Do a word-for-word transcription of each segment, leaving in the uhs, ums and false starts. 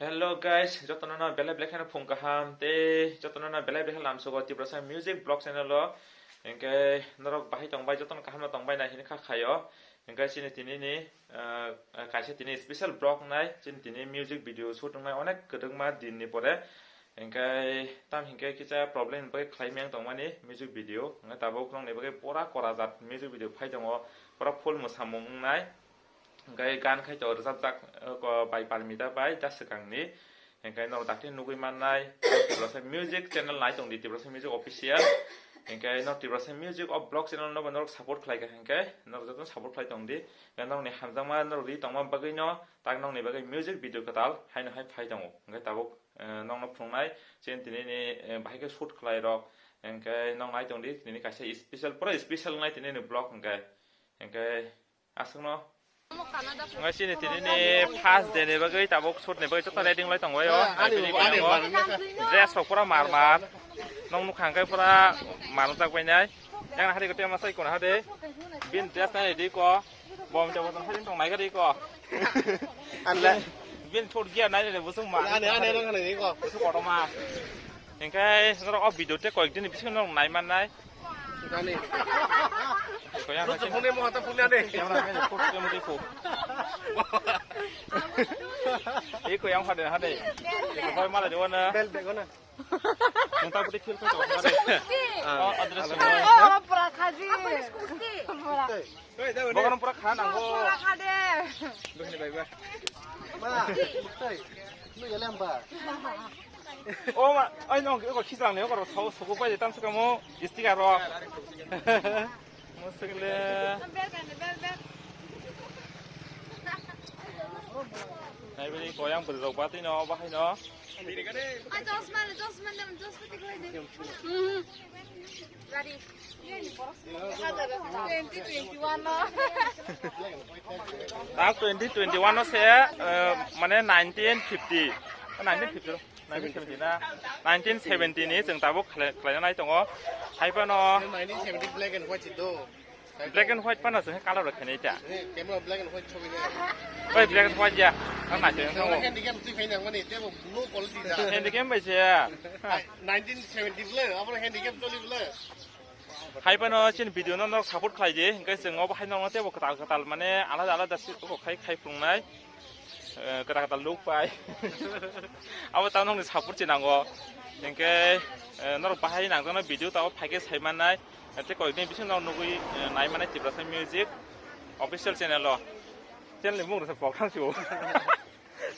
Hello guys, jotono no belai belai kheno phung kaham tei jotono no belai belai kheno lamsogo Tiprasa Music Vlog channel o. Hinkhe norok bahai tongbai, jotono kaham no tongbai nai hinwi kha khaio. Hinkhe chini tini ni, ah, kaisa tini special vlog nai, chini tini music video shoot wngnai onek kwdwkma din ni pore. Hinkhe tam hinkhe kisa problem ni bagwi khlai meng tongmani music video. Hinkhe tabuk nokni bagwi pura kora jat music video phai tongo, pura full mwsamung wngnai. Hinkhe gan khai to rwjapjak, eh, ko bai Parmita bai da swkangni. Hinkhe norok dakti nugwi mannai Tiprasa Music channel nai tongdi, Tiprasa Music Official. Hinkhe norok Tiprasa Music o vlog channel no bo norok support khlai kha hinkhe norok jotono support khlai tongdi. Hinkhe norokni hamjakma norok ri tongma bagwino tak nokni bagwi music video kwtal haino hai phai tongo. Hinkhe tabuk, eh, nokno phunuknai chini tini ni, eh, bahai khe shoot khlai rok. Hinkhe nok nai tongdi tini kaisa special, pura special nai tini ni vlog hinkhe. Hinkhe Aswkno. Wngkha chini tini ni first day ni bagwi tabuk shoot ni bagwi joto ready wngwi tongo. Ani, ani, ani. Dress rok pura mar mar. Nong nukha hwnkhe pura mar jak bai nai. Yang hari kote masai kono hade. Bin dress nai di ko. Bom te botol hari tong nai gari ko. Anle. Bin thot gear nai le busung ma. Ani, ani, ani, ani ko. Busung kotorma. Hinkhe norok o video te koyek din bisingo norok nai mannai. Gani. Koyang Rukso phone mo hata phone ane. Camera man, photo camera ko. Ei koyang hade hade. Ko boy mala dewa na. Bel bego na. Nung ta putih feel ko hade. Oh, address. Oh, pura khaji. Pura. Bokono pura kha nango. Pura kha de. Bukhini bai ba. Ma, tai. Lu ya lem ba. O ma, ai nong ko khijang ne ko so so ko pai tam se kamo sticker ro. Mo se le. Nai beri koyang beri rok ba tino bahai no. Ah, chosma le, chosma le, chosma tik lai de. Hmm. Gari. Twenty twenty-one no. Tak twenty twenty-one no se, eh, mane nineteen fifty. Nineteen fifty. Nineteen seventy na. Nineteen seventy ni chwng tabuk khlai-, khlaina nai tongo. Hai phano nineteen seventy black and white do. Black and white phano se color rok khenai ta. Eh, camera black and white chobi na. Oi, black and white ya. Ang nai tong. Camera handicap twi phai nang mani, tebo low quality da. Handicap bai se ya. Nineteen seventy bla, abo handicap choli bla. Hai phano chini video no nok support khlai di, hingke chwng obo hai nok no tebo kwtal kwtal mane alada alada si ko khai khai phungnai. Eh, kwtal kwtal look pai. Abo tamo nokni support se nango. Hingke, eh, norok bahai nangjakno video tamo phaikhe sai mannai. Tei koikni bisingo nugwi, eh, nai mannai Tiprasa Music official channel o. Channel ni mung rwsa pok thang sio.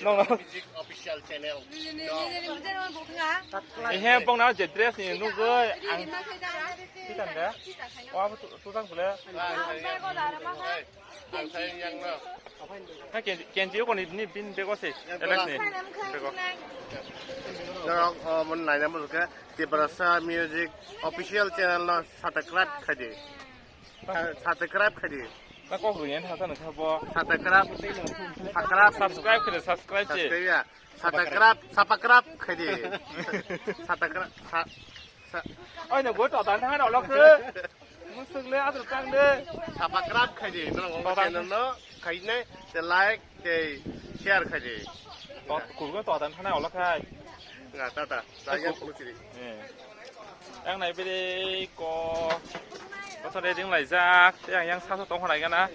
Nong Music official channel. Ehe, bong na je dress ni nugwi ang. Kita nda. Wa tu tu tang bole. Ang sayang yang no. Ha, ken-, kenji ko ni, ni bin bego se, Alex ni bego. Norok, oh, mon naina mo ke Tiprasa Music official channel no subscribe khaidi. Sa-, subscribe khaidi. Na kok rui en hasa nang khabo. Subscribe, subscribe, subscribe khaidi, subscribe se. Subscribe ya. Subscribe, subscribe khaidi. Subscribe, sa-, sa- Oi, no, go to dan thang olok se. Musuk le adur tang de. Subscribe khaidi, no, channel no khaine, te like, te share khaidi. To, kurgo to dan thang olok khai. Nga, ta, ta. Sa, ya, ku- kuchiri. Eh. Yang nai beri ko. Kotor ring lai jak. Yang, yang sa sa tong lai gana.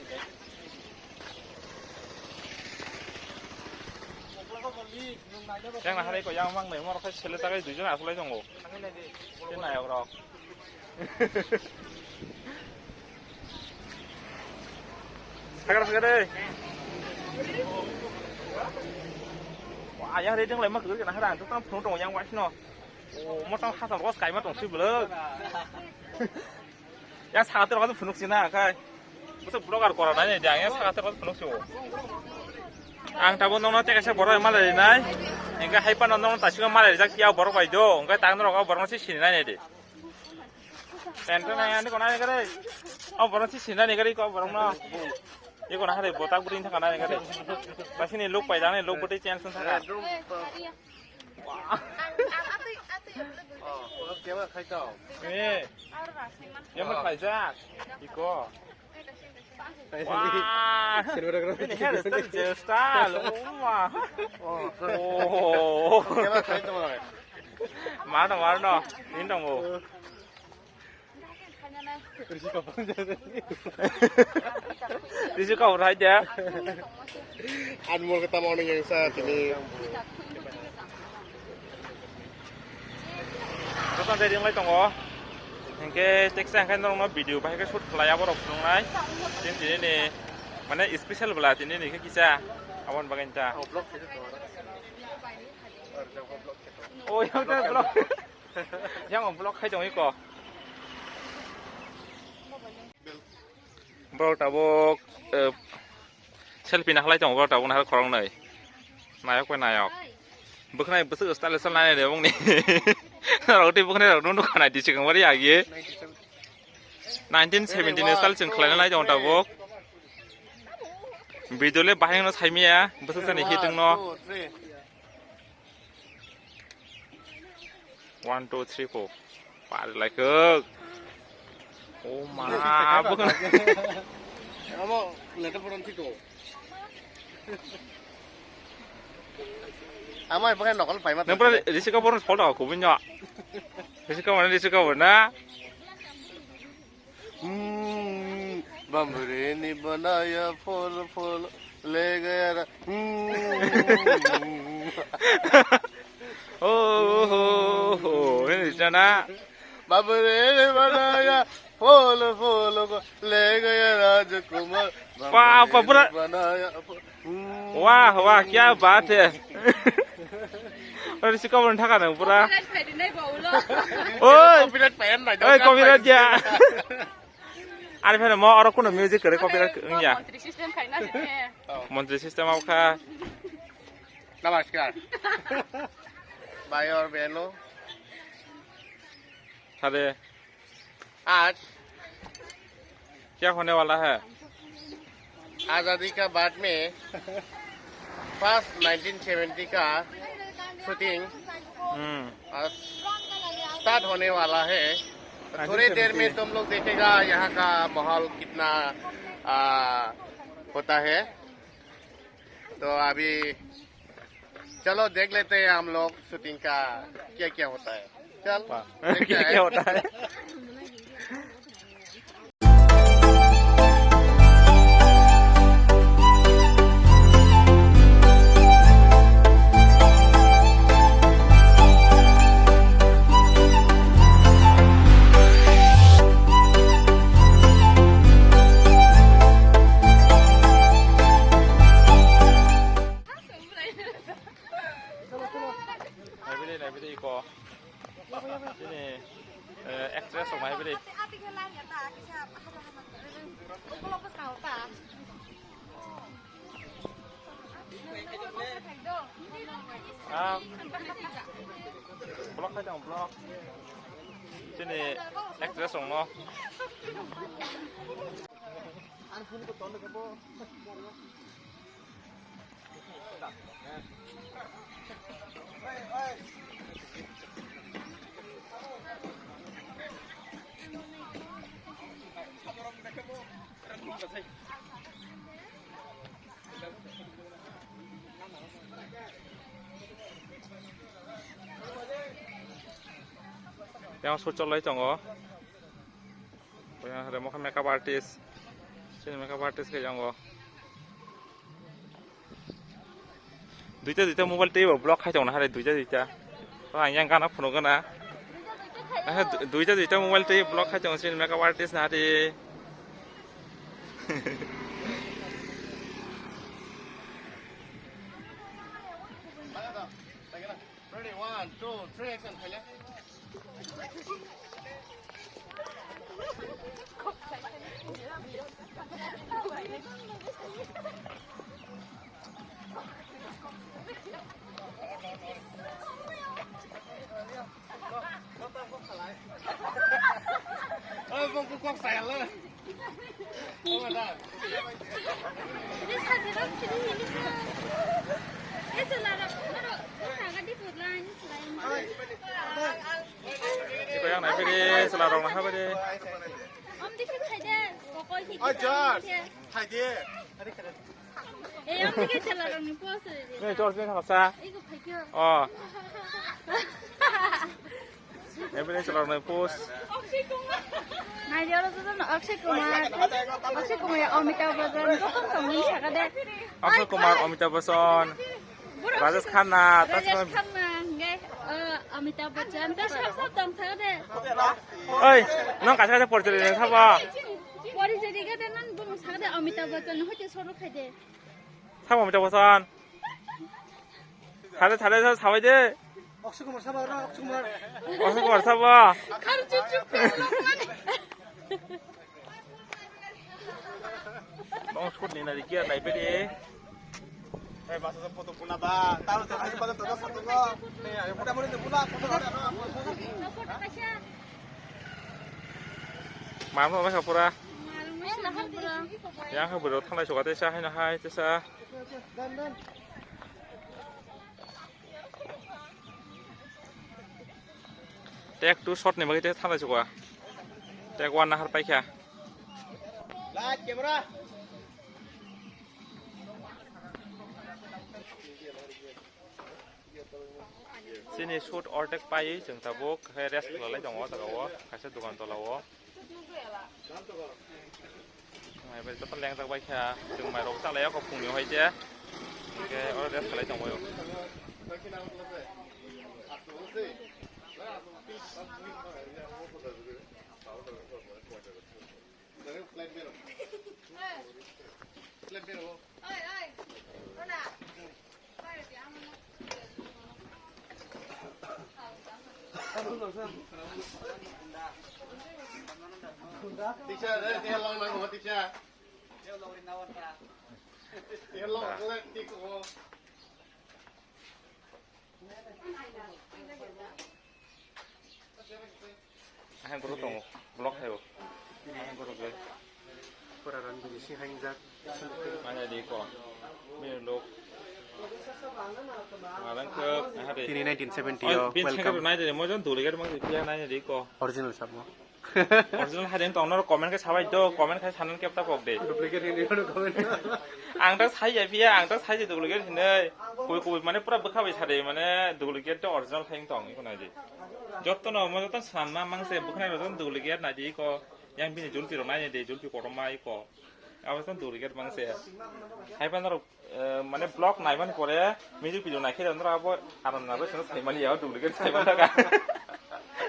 Yang nahari ko yang mang nai mor khai sele takai dui jon asulai tongo. Ke nayok rok. Hagar hagar deh. Wah, yang reading lai mak gede nahara antuk tam phone tong yang wais no. Oh, mo tam hasan ros kai ma tong si belek. Ya sate rok phunuk sina khai. Bwswk vlogger kora nai de, ang ya sate rok phunuk sio. Ang tabo nokno tei kaisa borok malai nai. Engke hai pano nokno tasiko malai jak ya borok bai do. Engke tang norok borok si sini nai de. Ente nai ani kona ni gare. O borok si sini nai gare ko borok no. Ye kona hare botak buri thaka nai gare. Basini look pai dang ni look butui chance thaka. Oh, camera khai tao. Eh, yang berkaitan. Iko. Wah, ini hairstyle je style, oh ma. Oh. Marno, marno, ini dong, oh. Risi kapur hai dia. Anmol kata mau nih yang saya ini. Joto jai ringlai tongo. Hingke teksa hingke norokno video bahai khe shoot khlai abo rok phunuknai. Tin tini ni mane special bwla tini ni khe kisa aboni bagwi ta. Oh, vlog khe to. Oh, yang ta vlog. Yang vlog khai tong iko. Borok tabuk, eh, selfie nahalai tongo, borok tabuk nahal khoroknwi. Nayok bai nayok. Bwkhnai bwswk style style nainai de bongni. Norok tei bwkhnai rok nukha nai di swkang bari agi. Nineteen seventy ni style chwng khlaina nai tongo tabuk. Video le bahai no saimaya, bwswk sani hitungno. One, two, three, four. Pari lai kok. Oh ma, bukan. Amo, letter photo thik ko. Amo, bukan nokol pai ma. Nang pura risi ka borong photo ko binyo. Risi ka mana, risi ka mana? Hmm, bambre ni banaya phol phol le gaya ra. Hmm. Oh, oh, oh, oh, ini sana. Bambre ni banaya phol phol ko le gaya Rajkumar. Pa, pa, pura. Bambre ni banaya phol. Wah, wah, kya baat hai. Ori si kabon thaka nang pura. Copyright phai di nai ba ulo. Oi. Copyright phai nai. Oi, copyright ya. Ari phano mo oro kuno music kore copyright wngya. Montri system khai na sini. Montri system au kha. Namaskar. Bhai aur behno. Hare. आज क्या होने वाला है? आज़ादी का बाद में first nineteen seventy का शूटिंग हम्म। आज स्टार्ट होने वाला है। तो थोड़ी देर में तुम लोग देखेगा यहाँ का माहौल कितना, आ, होता है। तो अभी चलो देख लेते हैं हम लोग शूटिंग का क्या क्या होता है। चल, वाह। देखते हैं। क्या होता है? Naibidi, naibidi iko. Ini, eh, actress rok naibidi. Ah, vlog khai tong, vlog. Sini actress rok no. Yang shoot cholai tongo. Yang hare mokha makeup artist. Sini makeup artist khe yango. Duita duita mobile tei bo block khai tongna hare duita duita. To ang yang gana phunuk gana. Aha, du-, duita duita mobile tei block khai tong sini makeup artist na hare. Ready, one, two, three, action, khaile. Oy, bong kok saya le. Iko yang naipiri, selarong naha bari. Oi, George. Hai de. Ei, ang ke chala rang ni post re. Nei, George, nei, khasa. Iko phai kyo. Oh. Ei, bini chala rang ni post. Nai, dia lo tu Akshay Kumar. Akshay Kumar ya, Amitabh Bachchan. Kau kan kamu ni siapa deh? Akshay Kumar, Amitabh Bachchan. Rajesh Khanna, Rajesh Khanna, hingke, eh, Amitabh Bachchan, ta sab sab tong thago de. Oi, nong kaisa kaisa porjoli nang sabo. Porjoli ga de nang bung thago de Amitabh Bachchan, hoite soru khai de. Sabo Amitabh Bachchan. Thade, thade, thade, sabai de. Akshay Kumar sabo, Akshay Kumar. Akshay Kumar sabo. Kar chup chup. Bang sut ni nari kia nai pedi. Hei, masa sa photo puna ba. Tahu sa hai pada toga satu ko. Hei, ayo photo puna puna photo ada apa? Mama masa pura. Yang ke bro thanglai soka tesa hai na hai tesa. Take two shot ni bagwi tei thanglai chukwa. Take one nahar paikha. Light camera. Chini shoot ortek paiwi chwng tabuk khe rest khlai tongo o jaga o kaisa dogan tola o. Mai bai joto lengjak bai kha, chwng mai rok chalai o phungni hai je. Hingke oro rest khlai tong bai o. Teacher, eh, dia long nang ho, teacher. Dia long, dia tik ho. Ahang guru tongo, block hai o. Ahang guru gai. Pura ran bini si hangjak. Mana di ko. Bini lok. Malang ke, aha de. Tini nineteen seventy o, bin welcome. Nai de, mo jon duli gar mang di pia nai de ko. Original sabo. Original hai de tong nor comment ke sabai do, comment khai sanan kep ta pok de. Duplicate ni ni comment. Ang ta sai ya pia, ang ta sai de duplicate hinai. Koi koi mane pura bwkha bai sade mane duplicate to original hai tong iko nai de. Jotto no mo jotto sanma mangse bwkhnai rok jotto dugli gate nai di ko. Yang bini julpi rok nai di julpi kotorma iko. Abo jotto dugli gate mangse. Hai pano rok, eh, mane vlog nai mani pore music video nai khe rok abo aram na bai sai mani ya dugli gate sai man daga.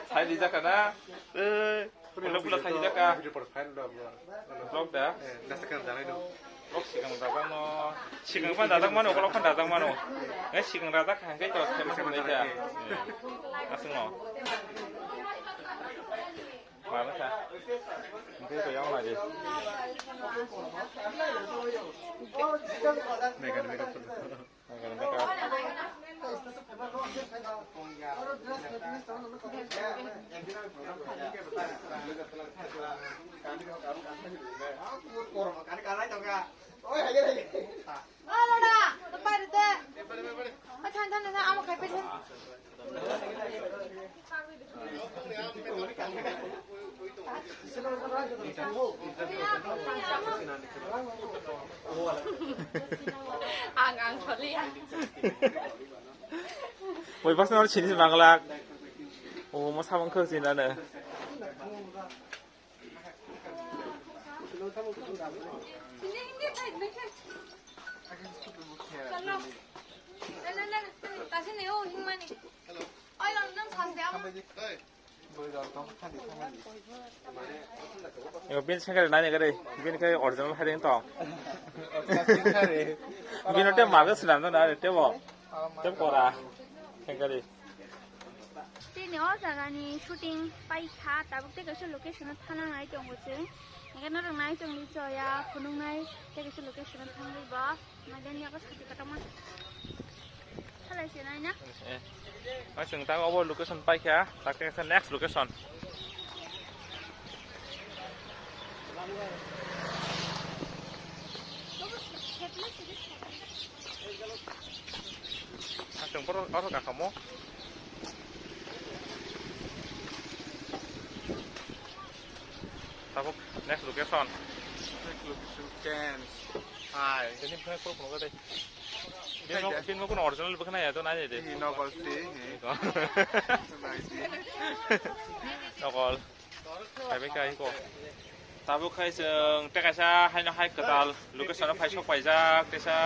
Sai di jaka na. Eh, Pura pura sai jaka. Video por file do abo. Vlog da? Eh, da sakang da nai do. Vlog sikang da bang no. Sikang pan da dang mano, vlog pan da dang mano. Eh, sikang da dak hangke to sai mano. Asung no. Mana sa? Mungkin ko yang lagi. Megan, megan. Ang, ang, sorry. Woi, pas nor sini manglak. Oh, mo sabang khak sini nana. Yo, bin sengkar nai nai kare, bin kai original hai deng tong. Bin ote marga sinam na na te bo. Te kora. Sengkari. Tini o jaga ni shooting pai kha, tabuk tei kaisa location o thana nai tongo chwng. Hingke norok nai tongdi choya, phunuk nai tei kaisa location o thangwi bo. Maidani yago sati kwtangma. Salai se nai na? Eh. Bai chwng ta obo location pai kha, ta khe next location. Aswng borok oro kakamo. Tabuk next location. Location change. Hi. Jadi bukan pro pro kata. Bino bino kono original bukan ya to nanya deh. Ini nokol sih. Nai sih. Nokol. Hai bai kai ko. Tabuk khai chwng tei kaisa haino hai kwtal location o phai sok paijak teisa.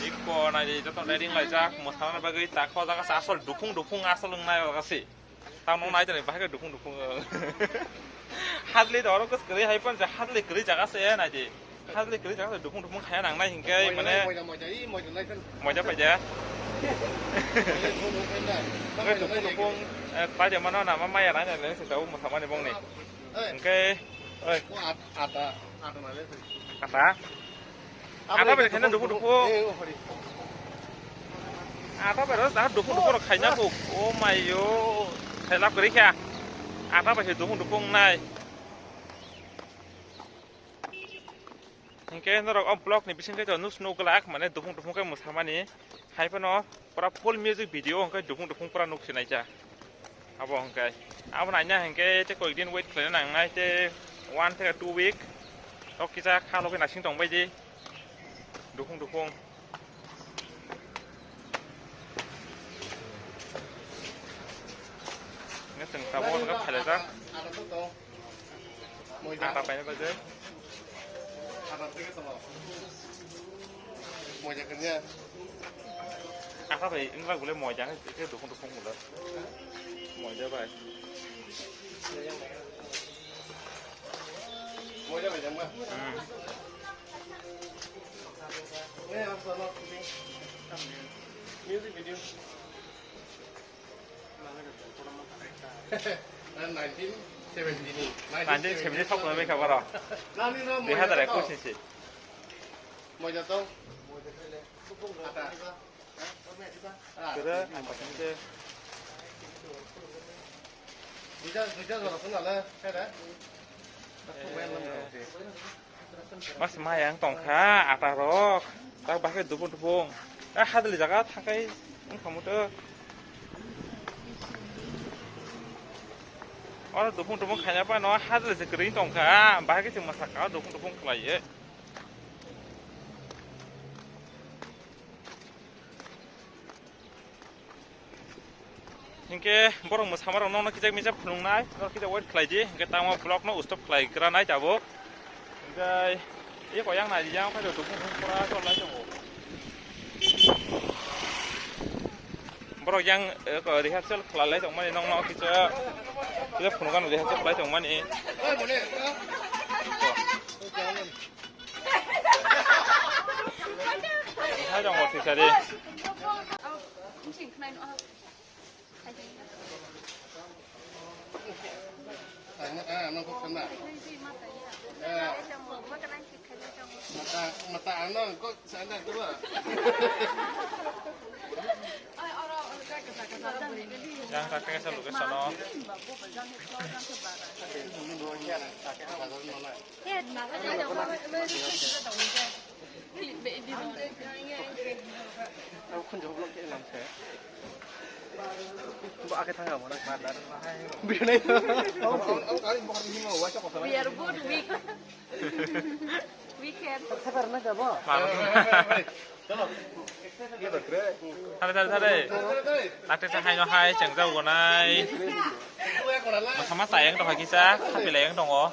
Ikko nai di joto nai ring laijak mwthangna bagwi tak o jaga se asol duphung duphung asol wngnai o jaga se. Tamo nai tani bahai khe duphung duphung. Hadlwi da oro kwswk kwrwi hai phano je hadlwi kwrwi jaga se nai di. Hadlwi kwrwi jaga se duphung duphung khaya nang nai hinkhe mane. Moida, moida, i moida nai khan. Moida paida. Moida duphung duphung khaina. Hwnkhe duphung duphung, eh, paida mano na ma maya nai nai se tau mwthamani bongni. Eh. Hinkhe, oi. O at-, ata, ata nai le. Ata? Ata bai khaina duphung duphung. Ata bai rw da duphung duphung rw khaina kho. Oh my yo. Khailap kwrwi kha. Ata bai se duphung duphung nai. Hinkhe norok o vlog ni bisingtwi to nus nuk glak mane duphung duphung khe mwsamani. Hai phano pura full music video hwnkhe duphung duphung pura nuk sinai ja. Abo hwnkhe. Abo naina hwnkhe tei koik din wait khlaina nangnai tei one theke two week. Tok kisa kha logwi naising tongbai di. Duphung duphung. Nge chwng tabuk hwnkhe phailajak. Moida. Ata paina bagwi. Ata tege tamo. Moida kanya. Ata bai wngkha gule moida khe dukhung dukhung gule. Moida bai. Moida bai jangma. Hmm. Eh, apa no? Music video. Nineteen seventy ni. Nineteen seventy sok lai kha baro. Nani no dui hazar ekush ni se. Moida to. Ata. Kere, ang pakai se. Duita, duita jora phone ale, kere. Mas maya ang tongkha, ata rok. Tak bahai duphung duphung. Ah, hadli jaga thakai wngkha muto. Oro duphung duphung khaina phano hadli se kwrwi tongkha. Bahai se mwsaka duphung duphung khlaiye. Hinkhe borok mwsamarok nokno kisa misa phunuknai, norok kisa wait khlai di, hinkhe tamo vlog no stop khlai gra nai tabuk. Hinkhe eko yang nai yang khe duphung duphung pura chol lai tongo. Borok yang, eh, rehearsal khlai lai tongmani nokno kisa, kisa phunukgano rehearsal khlai tongmani. Hai dong, officer. Ang, ah, ano ko sana? Eh. Mata, mata ano ko sana tu ba? Yang kakek sa lukas sana. Ang khunju vlog khe lam se. Bo akhe thang amo na. Bini nai. We are both weak. We can. Thare, thare, thare. Takte sa hai no hai, cheng jau gonai. Masama sayang to hakisa, happy layang tongo.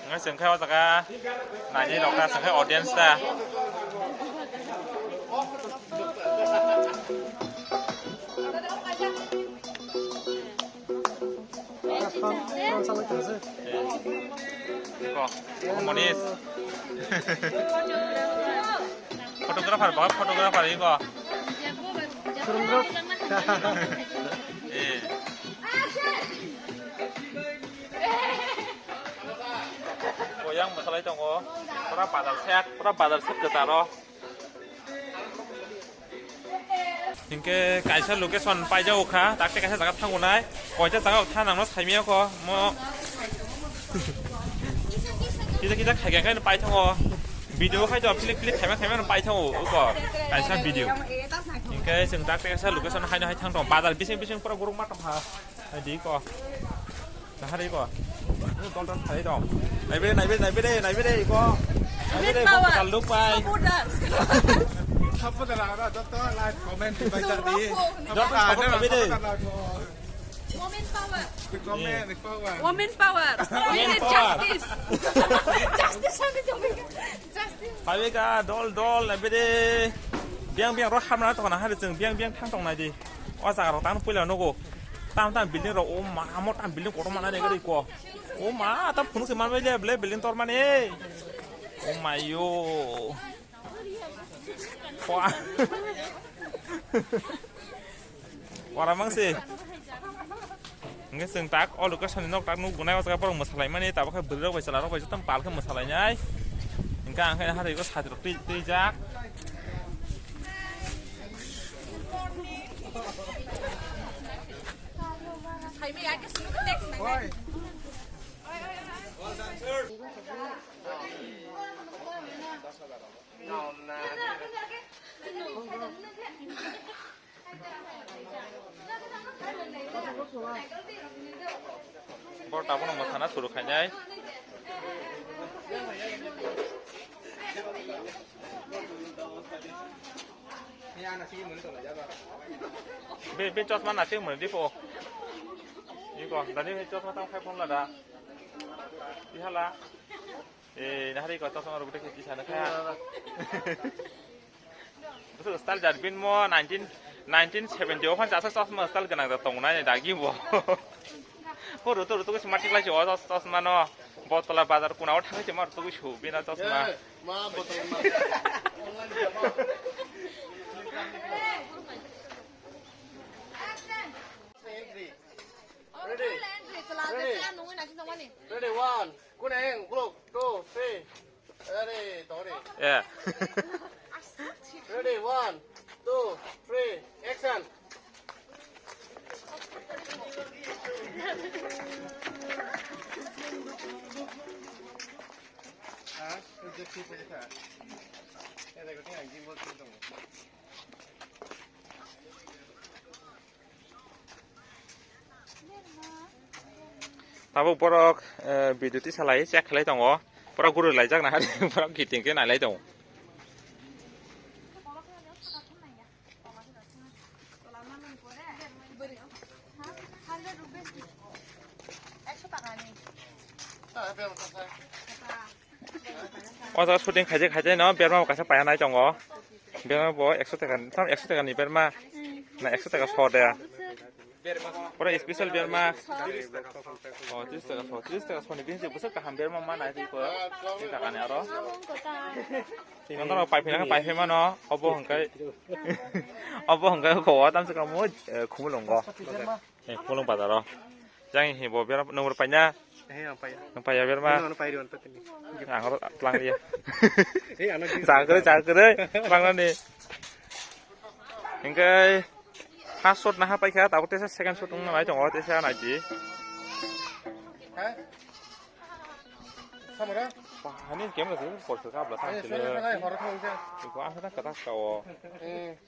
Nga cheng khai o jaga, nai rok ta cheng khai audience ta. Ko, Monish. Photographer ba, photographer iko. Eh. Ko yang masalai tongo. Pura badal set, pura badal set kwcharo. Hinkhe kaisa location paijak kha, takte kaisa jaga thango nai. Koita jaga tha nangno saimia kho mo. Kita kita khaikha khaino pai thango. Video khai to click click khaima khaima pai thango uko. Kaisa video. Hinkhe chwng takte kaisa location haino hai thang tong. Bazar bising bising pura gurung ma tong kha. Hai di ko. Nahari ko. Dol dol thai dong. Naibe, naibe, naibe de, naibe de, iko. Naibe de, iko, power. Kaluk pai. Support us. Support la, la, joto like, comment, di, baca di. Joto support naibe de. Women power. Comment, power. Women power. Women power. Justice. Justice, justice. Phaibeka, dol, dol, naibe de. Biang, biang, ro hamna tongna hari chwng, biang, biang, thang tong nai di. O jaga rok tang puila nugo. Tam, tam building rok, o ma, mo tam building kotor mana ne gari ko. O ma, tam phunuk se man bai le, ble building tor mani. O ma yo. Wah. Wara mangsi. Hingke chwng tak o location ni nok tak nukgo nai o jaga borok mwsalaimani tabuk khe bwrwi rok bai chwla rok bai joto pal khe mwsalainai. Hingke ang khe hari o sati rok twi twi jak. Bor tabukno mwsana suru khainai. Be, be chosma nache mani dipo. Iko, dani be chosma tam khai phone lada. Ihala. Eh, nahari ko chosma rok bete kiti sana kha. Betul style jar bin mo nineteen, nineteen seventy o phan chasa chosma style ganang da tong nai dagi bo. Ko rutu rutu ko smart class o chos-, chosma no. Botola bazar kuna o thang se mar tu shu bina chosma. Eh, ma botola ma. Ready? Ready? Ready? Ready, one. Kuneng, block, two, three. Ready, tori. Yeah. Ready, one, two, three, action. Ha? Tabuk borok, eh, video tisa lai check khlai tongo. Borok guru laijak na hari borok kiting khe nailai tongo. O jaga shooting khaijak khaijak no berma bo kaisa paiya nai tongo. Berma bo ekso taka, tam ekso taka ni berma na ekso taka so de. Pura special berma. O tris taka so, tris taka so ni bini je bwswk kaham berma ma nai twi ko. Ni taka ni aro. Nang pai phina pai phai mano obo hwnkhe. Obo hwnkhe ko tam se kamo khumulungo. Eh, Polong bazar o. Jang hi bo bera number paina. Eh, ang paya. Ang paya berma. Ano pai ri on patini. Ang ro tlang ri. Eh, ano di. Chakre, chakre. Tlang ni. Hingke first shot na ha paikha, tabuk tesa second shot wngna nai tongo, tesa nai di. Ha? Samara? Wah, ani game lagi, pol suka belas. Eh, samsile. Sana, sana, horok horok. Iko ang sana kata kau. Eh.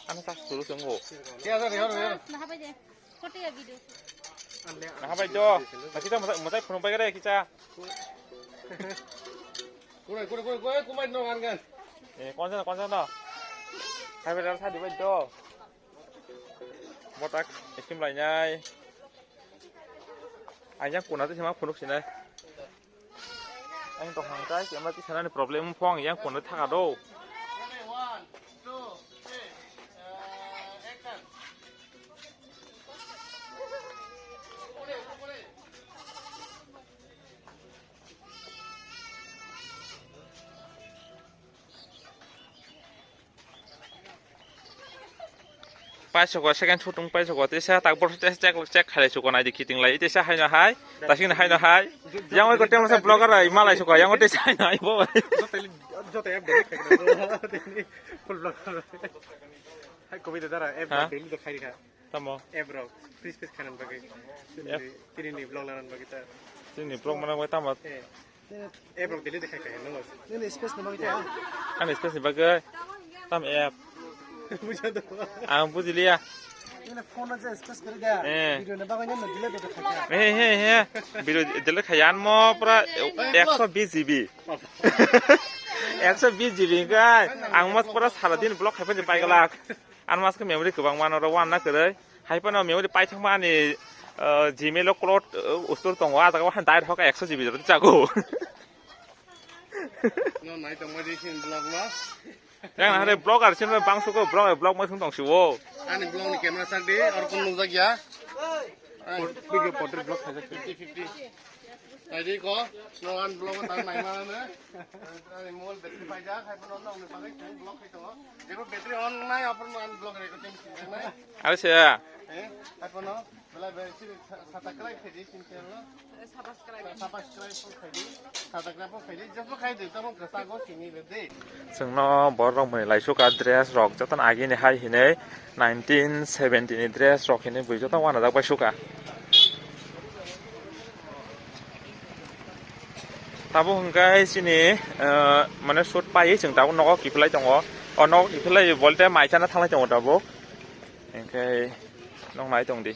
Ano tak suru sungguh. Nah, apa aja? Kote ya video. Nah, apa itu? Nah, kita mau, mau phone pakai deh, kita. Kore, kore, kore, kore, kumai no kan kan. Eh, konsen, konsen no. Hai, beda tadi itu. Botak, isim lainai. Ayang kuna tu sama phunuk sinai. Ang tong hang kai, kema ti sana ni problem phong yang kono thaka do. Paisoko second shooting paisoko tesa tak bor tesa check check khalai soko nai di kiting lai tesa haino hai tasing haino hai yang oi ko tema sa blogger ai malai soko yang tesa haino hai bo. Joto app delete khai kha. Full blogger. Hai kobi de dara app delete de khai kha. Tamo. App rok free space khanan bagwi. Tini ni vlog lanan bagwi ta. Tini vlog mana bagwi tamo. Eh. App rok delete khai khai nang. Nini space ni bagwi ta. Ani space ni bagwi. Tam app. Buja do. Ang bujiliya. Ini phone aja space kari da. Eh. Video na bagwi na delete do khaja. He, he, he. Video delete khayan mo pura ekso bis G B. Ekso bis G B kai. Ang mas pura sara din block khai phai pai galak. Ang mas ke memory kwbang mano ro wan na kwrwi. Hai phano memory pai thangma ani, eh, Gmail o cloud, eh, ustur tongo. A jaga wan direct hoka ekso G B jora chago. No nai tongma di sin block ma. Yang na hare blogger sin bang suko blog, blog mai sung tong siwo. Ani blog ni camera sak di, or kun nujak ya. Video portrait blog khaijak. Fifty fifty. Tadi ko, no an blog ta nai mana ne. Ani mobile battery pai ja, khai pano no ne pakai blog khai to. Jebo battery on nai, apor no an blog re ko tem sin nai. Are se. Eh, khai pano, bela be siri sa-, sata krai khai di sin channel. Subscribe khai di, subscribe khai di, just khai di, tamo kwsa go sini le de. Chwngno borok mwnwi laisuk a dress rok jotono agini hai hinwi nineteen seventy ni dress rok hinwi bui joto wanajak bai suka. Tabuk hwnkhe chini, eh, mane shoot paiwi chwng tabuk nogo kiphilai tongo. O nogo kiphilai bolte mai chana thanglai tongo tabuk. Hwnkhe nok nai tong di.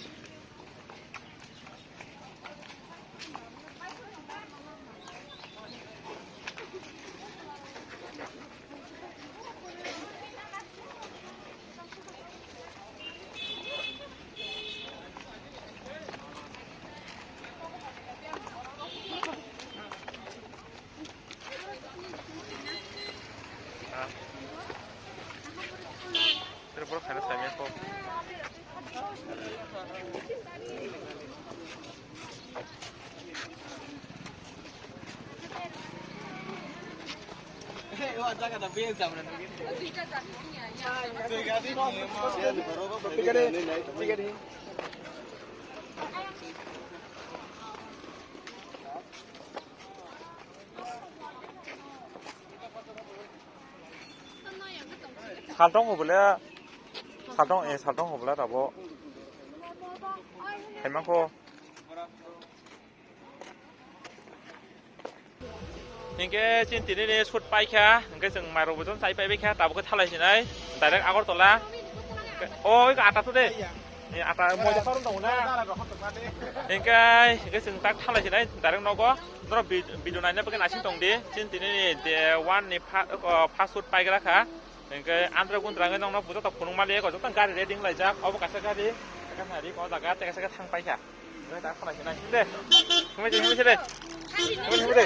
Saltong hobole, saltong, eh, saltong hobole tabo. Haimangko. Hinkhe chini tini ni shoot paikha, hinkhe chwng mairok bojon chai paibaikha, tabukhe thalai sinai, direct Agartala. O, oi, ata to de. Ni ata moja karun tongo na. Hinkhe, hinkhe chwng tak thalai sinai, direct nogo. Norok vid-, video naina bagwi naising tong di. Chini tini ni day one ni pha-, o, first shoot paigra kha. Hinkhe andra gundra wngwi nokno joto phunuk mali eko, joto gari ready wnglaijak. Obo kaisa gari, kaisa rik o jaga tei kaisa thang paikha. Hinkhe tak thalai sinai. De. Himai de, himai de. Himai de.